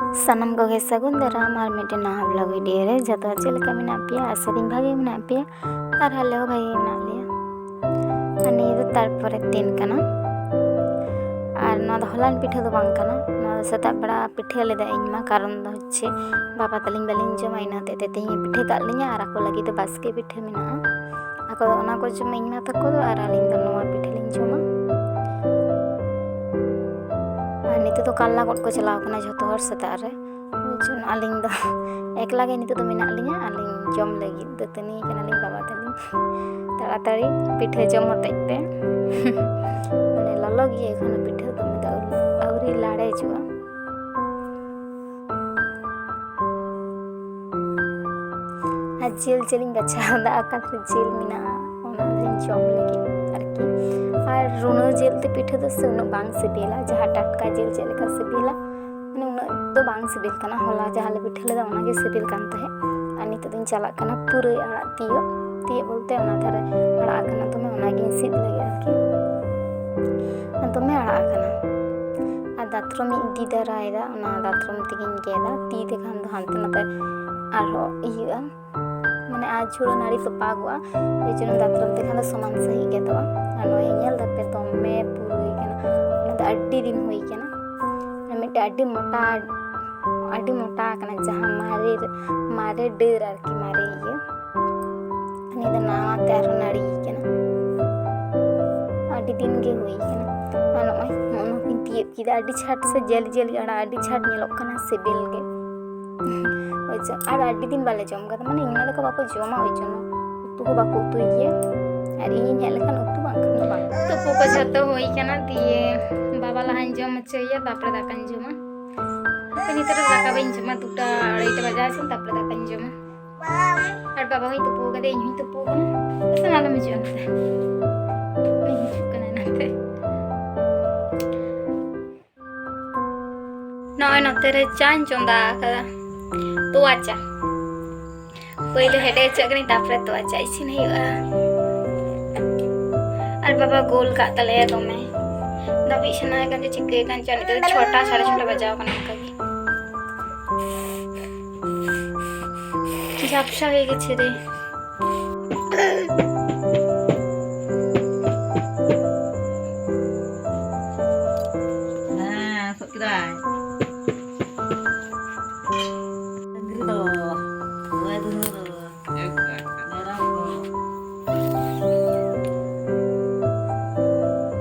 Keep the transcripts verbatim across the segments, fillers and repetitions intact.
ᱥᱟᱱᱟᱢ ᱠᱚᱜᱮ ᱥᱟᱹᱜᱩᱱ ᱫᱟᱨᱟᱢ ᱟᱨ ᱢᱤᱫᱴᱮᱱ ᱱᱟᱣᱟ vlog video ᱨᱮ᱾ ᱡᱚᱛᱚ ᱦᱚᱲ ᱪᱮᱫ ᱞᱮᱠᱟ ᱢᱮᱱᱟᱜ ᱯᱮᱭᱟ? ᱟᱥᱟ ᱫᱤᱧ ᱵᱷᱟᱜᱮ ᱢᱮᱱᱟᱜ ᱯᱮᱭᱟ ᱟᱨ ᱟᱞᱮ ᱦᱚᱸ ᱵᱷᱟᱜᱮ ᱢᱮᱱᱟᱜ ᱞᱮᱭᱟ᱾ ᱟᱨ ᱱᱤᱭᱟᱹ ᱫᱚ ᱛᱟᱨᱯᱚᱨᱮ ᱫᱤᱱ ᱠᱟᱱᱟ᱾ ᱟᱨ ᱱᱚᱣᱟ ᱫᱚ ᱦᱚᱞᱟᱱ ᱯᱤᱴᱷᱟᱹ ᱫᱚ ᱵᱟᱝ ᱠᱟᱱᱟ, ᱱᱚᱣᱟ ᱫᱚ ᱥᱮᱛᱟᱜ ᱵᱮᱲᱟ ᱯᱤᱴᱷᱟᱹ ᱞᱮᱫᱟ ᱤᱧ ᱢᱟ, ᱠᱟᱨᱚᱱ ᱫᱚ ᱦᱚᱪᱪᱷᱮ ᱵᱟᱵᱟ ᱛᱟᱹᱞᱤᱧ ᱵᱟᱹᱞᱤᱧ ᱡᱚᱢᱟ, ᱤᱱᱟᱹ ᱦᱚᱛᱮᱡ ᱛᱮ ᱛᱮᱦᱮᱧ ᱯᱤᱴᱷᱟᱹ ᱠᱟᱜ ᱞᱤᱧᱟ ᱟᱨ ᱟᱠᱚ ᱞᱟᱹᱜᱤᱫ ᱫᱚ ᱵᱟᱥᱠᱮ ᱯᱤᱴᱷᱟᱹ ᱢᱮᱱᱟᱜᱼᱟ᱾ ᱟᱠᱚ ᱫᱚ ᱚᱱᱟ ᱠᱚ ᱡᱚᱢᱟ, ᱤᱧ ᱢᱟ ᱛᱟᱠᱚ ᱫᱚ, ᱟᱨ ᱟᱹᱞᱤᱧ ᱫᱚ ᱱᱚᱣᱟ ᱯᱤᱴᱷᱟᱹ ᱞᱤᱧ ᱡᱚᱢᱟ᱾ ᱟᱨ ᱱᱤᱛᱚᱜ ᱫᱚ ᱠᱟᱨᱞᱟ ᱜᱚᱫ ᱠᱚ ᱪᱟᱞᱟᱣ ᱠᱟᱱᱟ ᱡᱷᱚᱛᱚ ᱦᱚᱲ ᱥᱮᱛᱟᱜ ᱨᱮ᱾ ᱵᱩᱡᱷᱟᱹᱣ, ᱟᱹᱞᱤᱧ ᱫᱚ ᱮᱠᱞᱟ ᱜᱮ ᱱᱤᱛᱚᱜ ᱫᱚ ᱢᱮᱱᱟᱜ ᱞᱤᱧᱟ᱾ ᱟᱹᱞᱤᱧ ᱡᱚᱢ ᱞᱟᱹᱜᱤᱫ ᱫᱟᱹᱛᱟᱹᱱᱤ ᱠᱟᱱᱟᱞᱤᱧ ᱵᱟᱵᱟ ᱛᱟᱹᱞᱤᱧ ᱛᱟᱲᱟᱛᱟᱲᱤ ᱯᱤᱴᱷᱟᱹ ᱡᱚᱢ ᱦᱚᱛᱮᱡ ᱛᱮ᱾ ᱢᱟᱱᱮ ᱞᱚᱞᱚ ᱜᱮᱭᱟ ᱮᱠᱷᱚᱱᱳ ᱯᱤᱴᱷᱟᱹ, ᱫᱚᱢᱮ ᱫᱚ ᱟᱹᱣᱨᱤ, ᱟᱹᱣᱨᱤ ᱞᱟᱲᱮᱡᱚᱜᱼᱟ᱾ ᱟᱨ ᱡᱤᱞ ᱡᱤᱞᱤᱧ ᱵᱟᱪᱷᱟᱣ ᱮᱫᱟ, ᱚᱠᱟᱨᱮ ᱡᱤᱞ ᱢᱮᱱᱟᱜᱼᱟ ᱚᱱᱟ ᱞᱤᱧ ᱡᱚᱢ ᱞᱟᱹᱜᱤᱫ ᱟᱨᱠᱤ᱾ ᱟᱨ ᱨᱩᱱᱟᱹ ᱡᱤᱞ ᱛᱮ ᱯᱤᱴᱷᱟᱹ ᱫᱚ ᱥᱮ ᱩᱱᱟᱹᱜ ᱵᱟᱝ ᱥᱤᱵᱤᱞᱟ, ᱡᱟᱦᱟᱸ ᱴᱟᱴᱠᱟ ᱡᱤᱞ ᱪᱮᱫ ᱞᱮᱠᱟ ᱥᱤᱵᱤᱞᱟ, ᱢᱟᱱᱮ ᱩᱱᱟᱹᱜ ᱫᱚ ᱵᱟᱝ ᱥᱤᱵᱤᱞ ᱠᱟᱱᱟ᱾ ᱦᱚᱞᱟ ᱡᱟᱦᱟᱸ ᱞᱮ ᱯᱤᱴᱷᱟᱹ ᱞᱮᱫᱟ ᱚᱱᱟᱜᱮ ᱥᱤᱵᱤᱞ ᱠᱟᱱ ᱛᱟᱦᱮᱸᱫ᱾ ᱟᱨ ᱱᱤᱛᱚᱜ ᱫᱚᱧ ᱪᱟᱞᱟᱜ ᱠᱟᱱᱟ ᱯᱩᱨᱟᱹᱭ ᱟᱲᱟᱜ ᱛᱤᱭᱳᱜ᱾ ᱛᱤᱭᱳᱜ ᱵᱚᱞᱛᱮ ᱚᱱᱟ ᱫᱷᱟᱨᱮ ᱟᱲᱟᱜ ᱟᱠᱟᱱᱟ ᱫᱚᱢᱮ, ᱚᱱᱟᱜᱤᱧ ᱥᱤᱫ ᱞᱟᱹᱜᱤᱫ ᱟᱨᱠᱤ᱾ ᱟᱨ ᱫᱚᱢᱮ ᱟᱲᱟᱜ ᱟᱠᱟᱱᱟ᱾ ᱟᱨ ᱫᱟᱛᱨᱚᱢᱤᱧ ᱤᱫᱤ ᱫᱟᱨᱟᱭᱮᱫᱟ, ᱚᱱᱟ ᱫᱟᱛᱨᱚᱢ ᱛᱮᱜᱮᱧ ᱜᱮᱫᱟ᱾ ᱛᱤ ᱛᱮᱠᱷᱟᱱ ᱫᱚ ᱦᱟᱱᱛᱮ ᱱᱟᱛᱮ ᱟᱨᱦᱚᱸ ᱤᱭᱟᱹᱜᱼᱟ, ᱢᱟᱱᱮ ᱟᱨ ᱡᱷᱩᱲᱟᱹ ᱱᱟᱹᱲᱤ ᱛᱚᱯᱟᱜᱚᱜᱼᱟ᱾ ᱮᱭ ᱡᱚᱱᱱᱚ ᱫᱟᱛᱨᱚᱢ ᱛᱮᱠᱷᱟᱱ ᱫᱚ ᱥᱚᱢᱟᱱ ᱥᱟᱺᱦᱤᱡ ᱜᱮᱫᱚᱜᱼᱟ᱾ ᱟᱨ ᱱᱚᱜᱼᱚᱭ ᱧᱮᱞ ᱫᱟᱯᱮ, ᱫᱚᱢᱮ ᱯᱩᱨᱩᱭ ᱠᱟᱱᱟ᱾ ᱚᱱᱟ ᱫᱚ ᱟᱹᱰᱤ ᱫᱤᱱ ᱦᱩᱭ ᱠᱟᱱᱟ᱾ ᱟᱨ ᱢᱤᱫᱴᱮᱡ ᱟᱹᱰᱤ ᱢᱚᱴᱟ, ᱟᱹᱰᱤ ᱢᱚᱴᱟ ᱠᱟᱱᱟ, ᱡᱟᱦᱟᱸ ᱢᱟᱨᱮ, ᱢᱟᱨᱮ ᱰᱟᱹᱨ ᱟᱨᱠᱤ, ᱢᱟᱨᱮ ᱤᱭᱟᱹ᱾ ᱱᱤᱭᱟᱹ ᱫᱚ ᱱᱟᱣᱟ ᱛᱮ ᱟᱨᱦᱚᱸ ᱱᱟᱹᱲᱤ ᱠᱟᱱᱟ᱾ ᱟᱹᱰᱤ ᱫᱤᱱ ᱜᱮ ᱦᱩᱭ ᱠᱟᱱᱟ᱾ ᱟᱨ ᱱᱚᱜᱼᱚᱭ ᱱᱚᱜᱼᱚ ᱱᱚᱣᱟ ᱠᱚᱧ ᱛᱤᱭᱳᱜ ᱠᱮᱫᱟ᱾ ᱟᱹᱰᱤ ᱪᱷᱟᱴ ᱥᱮ ᱡᱟᱹᱞᱤ ᱡᱟᱹᱞᱤ ᱟᱲᱟᱜ, ᱟᱹᱰᱤ ᱪᱷᱟᱴ ᱧᱮᱞᱚᱜ ᱠᱟᱱᱟ, ᱥᱤᱵᱤᱞ ᱜᱮ᱾ ᱦᱳᱭ ᱪᱚ, ᱟᱨ ᱟᱹᱰᱤ ᱫᱤᱱ ᱵᱟᱞᱮ ᱡᱚᱢ ᱠᱟᱫᱟ, ᱢᱟᱱᱮ ᱤᱧ ᱢᱟ ᱛᱟᱠᱚ ᱵᱟᱠᱚ ᱡᱚᱢᱟ, ᱳᱭ ᱡᱚᱱᱱᱚ ᱩᱛᱩ ᱦᱚᱸ ᱵᱟᱠᱚ ᱩᱛᱩᱭ ᱜᱮᱭᱟ᱾ ᱟᱨ ᱤᱧᱤᱧ ᱦᱮᱡ ᱞᱮᱠᱷᱟᱱ ᱩᱛᱩ ᱵᱟᱝᱠᱷᱟᱱ ᱫᱚ ᱵᱟᱝ᱾ ᱛᱩᱯᱩ ᱠᱚ ᱡᱷᱚᱛᱚ ᱦᱩᱭ ᱠᱟᱱᱟ, ᱫᱤᱭᱮ ᱵᱟᱵᱟ ᱞᱟᱦᱟᱧ ᱡᱚᱢ ᱦᱚᱪᱚᱭᱮᱭᱟ, ᱛᱟᱨᱯᱚᱨᱮ ᱫᱟᱠᱟᱧ ᱡᱚᱢᱟ᱾ ᱦᱟᱯᱮ, ᱱᱤᱛᱚᱜ ᱫᱚ ᱫᱟᱠᱟ ᱵᱟᱹᱧ ᱡᱚᱢᱟ, ᱫᱩᱴᱟ ᱟᱲᱟᱭᱴᱟ ᱵᱟᱡᱟᱣ ᱦᱚᱪᱚᱱ, ᱛᱟᱨᱯᱚᱨᱮ ᱫᱟᱠᱟᱧ ᱡᱚᱢᱟ᱾ ᱟᱨ ᱵᱟᱵᱟ ᱦᱚᱸᱧ ᱛᱩᱯᱩ ᱠᱟᱫᱮᱭᱟ, ᱤᱧ ᱦᱚᱸᱧ ᱛᱩᱯᱩ ᱠᱟᱱᱟ᱾ ᱵᱮᱥ, ᱟᱞᱚᱢ ᱦᱤᱡᱩᱜᱼᱟ ᱱᱚᱛᱮ᱾ ᱤᱧ ᱦᱤᱡᱩᱜ ᱠᱟᱱᱟ ᱱᱟᱛᱮ᱾ ᱱᱚᱜᱼᱚᱭ ᱱᱚᱛᱮ ᱨᱮ ᱪᱟᱧ ᱪᱚᱸᱫᱟ ᱟᱠᱟᱫᱟ, ᱛᱚᱣᱟ ᱪᱟ᱾ ᱯᱳᱭᱞᱳ ᱦᱮᱰᱮᱡ ᱦᱚᱪᱚᱜ ᱠᱟᱹᱱᱟᱹᱧ, ᱛᱟᱨᱯᱚᱨᱮ ᱛᱚᱣᱟ ᱪᱟ ᱤᱥᱤᱱ ᱦᱩᱭᱩᱜᱼᱟ᱾ ᱟᱨ ᱵᱟᱵᱟ ᱜᱳᱞ ᱠᱟᱜ ᱛᱟᱞᱮᱭᱟ ᱫᱚᱢᱮ, ᱫᱟᱹᱵᱤᱡ ᱥᱟᱱᱟᱭᱮ ᱠᱟᱱ ᱪᱚ ᱪᱤᱠᱟᱹᱭᱮ ᱠᱟᱱ ᱪᱚ, ᱱᱤᱛᱚᱜ ᱫᱚ ᱪᱷᱚᱴᱟ, ᱥᱟᱲᱮ ᱪᱷᱚᱴᱟ ᱵᱟᱡᱟᱣ ᱠᱟᱱᱟ ᱚᱱᱠᱟ ᱜᱮ᱾ ঝাপসা হয়ে গেছে রে। হ্যাঁ, সত্যি তাই। ডাংরি ᱫᱚ, ᱜᱟᱹᱭ ᱫᱚ, ᱢᱮᱨᱚᱢ ᱫᱚ᱾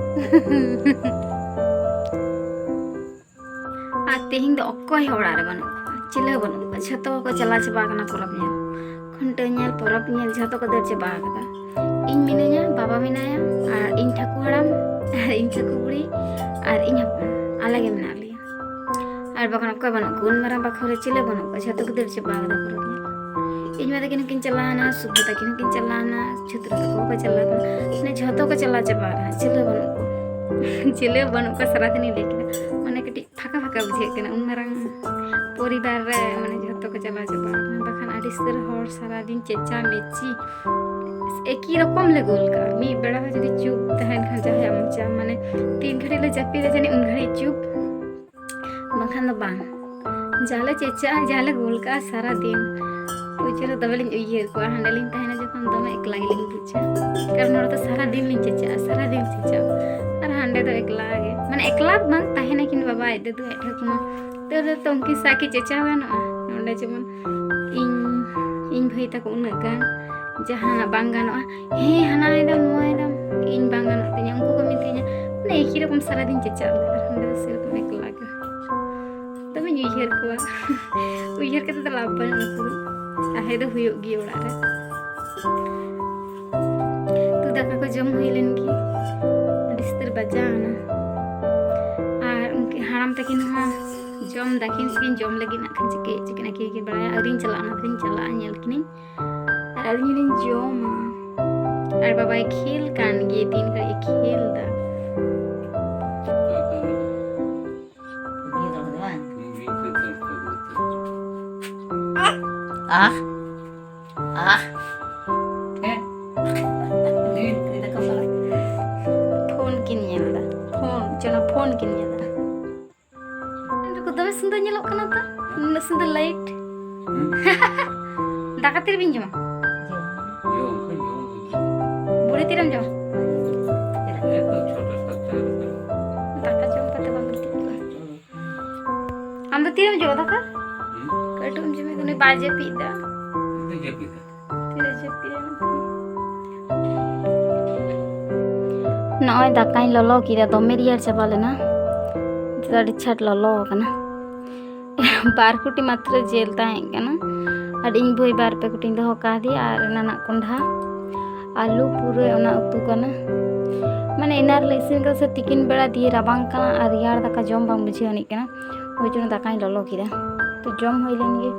ᱟᱨ ᱛᱮᱦᱮᱧ ᱫᱚ ᱚᱠᱚᱭ ᱦᱚᱸ ᱚᱲᱟᱜ ᱨᱮ ᱵᱟᱹᱱᱩᱜ ᱠᱚᱣᱟ, ᱪᱤᱞᱤ ᱦᱚᱸ ᱵᱟᱹᱱᱩᱜ ᱠᱚᱣᱟ, ᱡᱷᱚᱛᱚ ᱠᱚ ᱪᱟᱞᱟᱣ ᱪᱟᱵᱟ ᱟᱠᱟᱱᱟ ᱯᱚᱨᱚᱵᱽ ᱧᱮᱞ, ᱠᱷᱩᱱᱴᱟᱹᱣ ᱧᱮᱞ, ᱯᱚᱨᱚᱵᱽ ᱧᱮᱞ, ᱡᱷᱚᱛᱚ ᱠᱚ ᱫᱟᱹᱲ ᱪᱟᱵᱟ ᱟᱠᱟᱫᱟ᱾ ᱤᱧ ᱢᱤᱱᱟᱹᱧᱟ, ᱵᱟᱵᱟ ᱢᱮᱱᱟᱭᱟ, ᱟᱨ ᱤᱧ ᱴᱷᱟᱹᱠᱩ ᱦᱟᱲᱟᱢ, ᱟᱨ ᱤᱧ ᱴᱷᱟᱹᱠᱩ ᱵᱩᱲᱦᱤ, ᱟᱨ ᱤᱧ ᱦᱚᱯᱚᱱ, ᱟᱞᱮ ᱜᱮ ᱢᱮᱱᱟᱜ ᱞᱮᱭᱟ᱾ ᱟᱨ ᱵᱟᱠᱷᱟᱱ ᱚᱠᱚᱭ ᱵᱟᱹᱱᱩᱜ ᱠᱚᱣᱟ, ᱩᱱ ᱢᱟᱨᱟᱝ ᱵᱟᱠᱷᱳᱞ ᱨᱮ ᱪᱤᱞᱤ ᱵᱟᱹᱱᱩᱜ ᱠᱚᱣᱟ, ᱡᱷᱚᱛᱚ ᱠᱚ ᱫᱟᱹᱲ ᱪᱟᱵᱟ ᱟᱠᱟᱫᱟ ᱯᱚᱨᱚᱵᱽ ᱧᱮᱞ᱾ ᱤᱧ ᱢᱟ ᱛᱟᱹᱠᱤᱱ ᱦᱚᱸᱠᱤᱱ ᱪᱟᱞᱟᱣᱱᱟ, ᱥᱩᱵᱷᱟ ᱛᱟᱹᱠᱤᱱ ᱦᱚᱸᱠᱤᱱ ᱪᱟᱞᱟᱣᱱᱟ, ᱪᱷᱩᱛᱨᱟ ᱛᱟᱠᱚ ᱦᱚᱸᱠᱚ ᱪᱟᱞᱟᱣ ᱠᱟᱱᱟ, ᱢᱟᱱᱮ ᱡᱷᱚᱛᱚ ᱠᱚ ᱪᱟᱞᱟᱣ ᱪᱟᱵᱟ ᱟᱠᱟᱱᱟ, ᱪᱤᱞᱤ ᱵᱟᱹᱱᱩᱜ ᱠᱚᱣᱟ᱾ ᱪᱤᱞᱤ ᱵᱟᱹᱱᱩᱜ ᱠᱚᱣᱟ, ᱥᱟᱨᱟᱫᱤᱱᱤᱧ ᱞᱟᱹᱭ ᱠᱮᱫᱟ, ᱢᱟᱱᱮ ᱠᱟᱹᱴᱤᱡ ᱯᱷᱟᱸᱠᱟ ᱯᱷᱟᱸᱠᱟ ᱵᱩᱡᱷᱟᱹᱜ ᱠᱟᱱᱟ᱾ ᱩᱱ ᱢᱟᱨᱟᱝ ᱯᱚᱨᱤᱵᱟᱨ ᱨᱮ ᱢᱟᱱᱮ ᱡᱷᱚᱛᱚ ᱠᱚ ᱪᱟᱞᱟᱣ ᱪᱟᱵᱟ ᱟᱠᱟᱱᱟ, ᱵᱟᱠᱷᱟᱱ ᱟᱹᱰᱤ ᱩᱥᱛᱟᱹᱨ ᱦᱚᱲ ᱥᱟᱨᱟᱫᱤᱱ ᱪᱮᱪᱟ ᱢᱮᱪᱤ ᱮᱠᱤ ᱨᱚᱠᱚᱢ ᱞᱮ ᱜᱳᱞ ᱠᱟᱜᱼᱟ᱾ ᱢᱤᱫ ᱵᱮᱲᱟ ᱦᱚᱸ ᱡᱩᱫᱤ ᱪᱩᱯ ᱛᱟᱦᱮᱱ ᱠᱷᱟᱱ ᱡᱟᱦᱟᱸᱭᱟᱜ ᱢᱚᱪᱟ, ᱢᱟᱱᱮ ᱛᱤᱱ ᱜᱷᱟᱹᱲᱤᱡ ᱞᱮ ᱡᱟᱹᱯᱤᱫᱟ ᱡᱟᱹᱱᱤᱡ ᱩᱱ ᱜᱷᱟᱹᱲᱤᱡ ᱪᱩᱯ, ᱵᱟᱝᱠᱷᱟᱱ ᱫᱚ ᱵᱟᱝ᱾ ᱡᱟᱦᱟᱸ ᱞᱮ ᱪᱮᱪᱟᱜᱼᱟ, ᱡᱟᱦᱟᱸ ᱞᱮ ᱜᱳᱞ ᱠᱟᱜᱼᱟ ᱥᱟᱨᱟ ᱫᱤᱱ, ᱩᱭᱦᱟᱹᱨ ᱫᱚᱢᱮ ᱞᱤᱧ ᱩᱭᱦᱟᱹᱨ ᱠᱚᱣᱟ᱾ ᱦᱟᱸᱰᱮ ᱞᱤᱧ ᱛᱟᱦᱮᱱᱟ ᱡᱚᱠᱷᱚᱱ, ᱫᱚᱢᱮ ᱮᱠᱞᱟ ᱜᱮᱞᱤᱧ ᱵᱩᱡᱟ, ᱠᱟᱨᱚᱱ ᱱᱚᱰᱮ ᱫᱚ ᱥᱟᱨᱟ ᱫᱤᱱ ᱞᱤᱧ ᱪᱮᱪᱟᱜᱼᱟ, ᱥᱟᱨᱟ ᱫᱤᱱ ᱪᱮᱪᱟᱜ, ᱟᱨ ᱦᱟᱸᱰᱮ ᱫᱚ ᱮᱠᱞᱟ ᱜᱮ, ᱢᱟᱱᱮ ᱮᱠᱞᱟ ᱫᱚ ᱵᱟᱝ, ᱛᱟᱦᱮᱱᱟᱠᱤᱱ ᱵᱟᱵᱟ ᱟᱡ ᱫᱟᱫᱩ ᱟᱡ ᱴᱷᱟᱹᱠᱩᱢᱟ, ᱛᱟᱹᱣ ᱨᱮᱦᱚᱸ ᱛᱚ ᱩᱱᱠᱤᱱ ᱥᱟᱶ ᱠᱤ ᱪᱮᱪᱟᱣ ᱜᱟᱱᱚᱜᱼᱟ? ᱱᱚᱰᱮ ᱡᱮᱢᱚᱱ ᱤᱧ, ᱤᱧ ᱵᱷᱟᱹᱭ ᱛᱟᱠᱚ ᱩᱱᱟᱹᱜ ᱜᱟᱱ, ᱡᱟᱦᱟᱱᱟᱜ ᱵᱟᱝ ᱜᱟᱱᱚᱜᱼᱟ, ᱦᱮᱸ ᱦᱟᱱᱟᱭ ᱫᱟᱢ ᱱᱚᱣᱟᱭ ᱫᱟᱢ, ᱤᱧ ᱵᱟᱝ ᱜᱟᱱᱚᱜ ᱛᱤᱧᱟᱹ, ᱩᱱᱠᱩ ᱠᱚ ᱢᱤᱛᱟᱹᱧᱟ, ᱢᱟᱱᱮ ᱮᱠᱤ ᱨᱚᱠᱚᱢ ᱥᱟᱨᱟ ᱫᱤᱱ ᱪᱮᱪᱟᱜ ᱢᱮ, ᱟᱨ ᱱᱚᱰᱮ ᱫᱚ ᱥᱮᱨᱚᱠᱚᱢ ᱮᱠᱞᱟ ᱜᱮ᱾ ᱫᱚᱢᱮᱧ ᱩᱭᱦᱟᱹᱨ ᱠᱚᱣᱟ᱾ ᱩᱭᱦᱟᱹᱨ ᱠᱟᱛᱮ ᱫᱚ ᱞᱟᱵᱷ ᱵᱟᱹᱱᱩᱜᱼᱟ, ᱩᱱᱠᱩ ᱫᱚ ᱛᱟᱦᱮᱸ ᱫᱚ ᱦᱩᱭᱩᱜ ᱜᱮᱭᱟ ᱚᱲᱟᱜ ᱨᱮ᱾ ᱛᱚ ᱫᱟᱠᱟ ᱠᱚ ᱡᱚᱢ ᱦᱩᱭ ᱞᱮᱱ ᱜᱮ, ᱟᱹᱰᱤ ᱩᱥᱛᱟᱹᱨ ᱵᱟᱡᱟᱣ ᱮᱱᱟ᱾ ᱟᱨ ᱩᱱᱠᱤᱱ ᱦᱟᱲᱟᱢ ᱛᱟᱹᱠᱤᱱ ᱦᱚᱸ ᱡᱚᱢ ᱫᱟᱠᱤᱱ, ᱥᱮᱠᱤᱱ ᱡᱚᱢ ᱞᱟᱹᱜᱤᱫ ᱱᱟᱜ ᱠᱷᱟᱱ ᱪᱤᱠᱟᱹᱭᱮᱫ ᱪᱤᱠᱟᱹ ᱟᱹᱠᱤᱱ ᱜᱮᱠᱤᱱ ᱵᱟᱲᱟᱭᱟ᱾ ᱟᱹᱣᱨᱤᱧ ᱪᱟᱞᱟᱜᱼᱟ, ᱚᱱᱟ ᱛᱮᱞᱤᱧ ᱪᱟᱞᱟᱜᱼᱟ, ᱧᱮᱞ ᱠᱤᱱᱤᱧ᱾ ᱟᱨ ᱟᱹᱞᱤᱧ ᱦᱚᱸᱞᱤᱧ ᱡᱚᱢᱟ᱾ ᱟᱨ ᱵᱟᱵᱟᱭ ᱠᱷᱮᱞ ᱠᱟᱱ ᱜᱮ, ᱛᱤᱱ ᱜᱷᱟᱹᱲᱤᱡ ᱮ ᱠᱷᱮᱞ ᱫᱟ᱾ ᱟᱦ, ᱟᱦ᱾ ᱯᱷᱳᱱ ᱠᱤᱱ ᱧᱮᱞ ᱫᱟ, ᱯᱷᱳᱱ, ᱪᱚ, ᱚᱱᱟ ᱯᱷᱳᱱ ᱠᱤᱱ ᱧᱮᱞ ᱫᱟ᱾ ᱱᱩᱠᱩ ᱫᱚᱢᱮ ᱥᱩᱱᱫᱚᱨ ᱧᱮᱞᱚᱜ ᱠᱟᱱᱟ ᱛᱚ, ᱱᱩᱱᱟᱹᱜ ᱥᱩᱱᱫᱚᱨ ᱞᱟᱭᱤᱴ᱾ ᱫᱟᱠᱟ ᱛᱤᱨᱮᱵᱤᱱ ᱡᱚᱢᱟ? ᱵᱩᱲᱦᱤ ᱛᱤᱨᱮᱢ ᱡᱚᱢᱟ? ᱫᱟᱠᱟ ᱡᱚᱢ ᱠᱟᱛᱮ ᱵᱟᱝ ᱜᱤᱛᱤᱡ ᱠᱚᱜᱼᱟ᱾ ᱟᱢ ᱫᱚ ᱛᱤᱨᱮᱢ ᱡᱚᱢᱟ ᱫᱟᱠᱟ? ᱠᱟᱹᱴᱩᱵ ᱮᱢ ᱡᱚᱢᱮᱫ ᱠᱟᱱᱟ, ᱵᱟᱭ ᱡᱟᱹᱯᱤᱫ ᱫᱟ᱾ ᱛᱤᱨᱮ ᱡᱟᱹᱯᱤᱫ ᱮᱱᱟ? ᱱᱚᱜᱼᱚᱭ ᱫᱟᱠᱟᱧ ᱞᱚᱞᱚ ᱠᱮᱫᱟ, ᱫᱚᱢᱮ ᱨᱮᱭᱟᱲ ᱪᱟᱵᱟ ᱞᱮᱱᱟ᱾ ᱱᱤᱛᱚᱜ ᱫᱚ ᱟᱹᱰᱤ ᱪᱷᱟᱴ ᱞᱚᱞᱚ ᱟᱠᱟᱱᱟ᱾ ᱵᱟᱨ ᱠᱩᱴᱤ ᱢᱟᱛᱨᱚ ᱡᱤᱞ ᱛᱟᱦᱮᱸ ᱠᱟᱱᱟ, ᱟᱨ ᱤᱧ ᱵᱷᱟᱹᱭ ᱵᱟᱨ ᱯᱮ ᱠᱩᱴᱤᱧ ᱫᱚᱦᱚ ᱠᱟᱫᱮᱭᱟ, ᱟᱨ ᱮᱱᱟᱱᱟᱜ ᱠᱚᱸᱰᱷᱟ, ᱟᱹᱞᱩ, ᱯᱩᱨᱟᱹ ᱚᱱᱟ ᱩᱛᱩ ᱠᱟᱱᱟ᱾ ᱢᱟᱱᱮ ᱮᱱᱟᱱ ᱨᱮᱞᱮ ᱤᱥᱤᱱ ᱠᱟᱫᱟ ᱥᱮ ᱛᱤᱠᱤᱱ ᱵᱮᱲᱟ, ᱫᱤᱭᱮ ᱨᱟᱵᱟᱝ ᱠᱟᱱᱟ ᱟᱨ ᱨᱮᱭᱟᱲ ᱫᱟᱠᱟ ᱡᱚᱢ ᱵᱟᱝ ᱵᱩᱡᱷᱟᱹᱣ ᱟᱹᱱᱤᱡ ᱠᱟᱱᱟ, ᱳᱭ ᱡᱚᱱᱱᱚ ᱫᱟᱠᱟᱧ ᱞᱚᱞᱚ ᱠᱮᱫᱟ᱾ ᱛᱚ ᱡᱚᱢ ᱦᱩᱭ ᱞᱮᱱ ᱜᱮ᱾